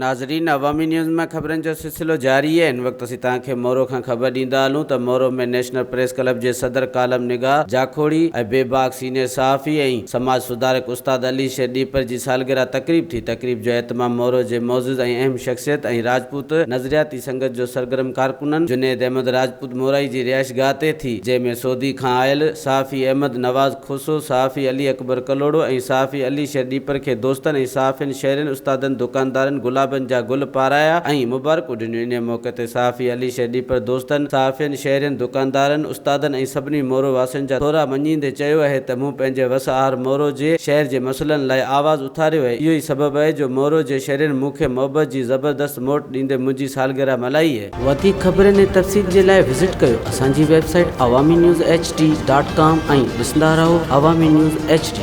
ناظرين عوامي نيوز ۾ خبرن جو سلسلو جاري آهي هن وقت اسين توهان کي مورو کان خبر ڏيندا هلون ته مورو ۾ نيشنل پريس ڪلب جي صدر ڪالم نگار جاکوڙي ۽ بيباڪ سينيئر صحافي ۽ سماج سڌارڪ استاد علي شير ڏيپر جي سالگرهه تقريب ٿي تقريب جو اهتمام مورو جي معزز ۽ اهم شخصيت ۽ راجپوت نظرياتي سنگت جو سرگرم ڪارڪنن جنيد احمد راجپوت مورائي جي رهائشگاهه تي ٿي جنهن ۾ سعودي کان آيل صحافي احمد نواز کوسو، صحافي علي اڪبر ڪلهوڙو ۽ صحافي علي شير ڏيپر کي دوستن ۽ صحافين، شهرين، استادن، دڪاندارن گلابن جا گل پارايا ۽ مبارڪون ڏنيون. انهيء موقعي تي صحافي علي شير ڏيپر دوستن، صحافين، شهرين، دڪاندارن، استادن ۽ سڀني مورو واسين جا ٿورا مڃيندي چيو اهي ته مون پنهنجي وس آهر مورو جي شهر جي مسئلن لاء آواز اٿاريو اهي، اهو ئي سبب اهي جو مورو جي شهرين مون کي محبت جي زبردست موٽ ڏيندي منهنجي سالگرهه ملهائي اهي. وڌيڪ خبرن ۽ تفصيل جي لاء وزٽ ڪيو اسان جي website Awami news H D dot com ۽ ڏسندا رهو عوامي نيوز ايڇ ڊي.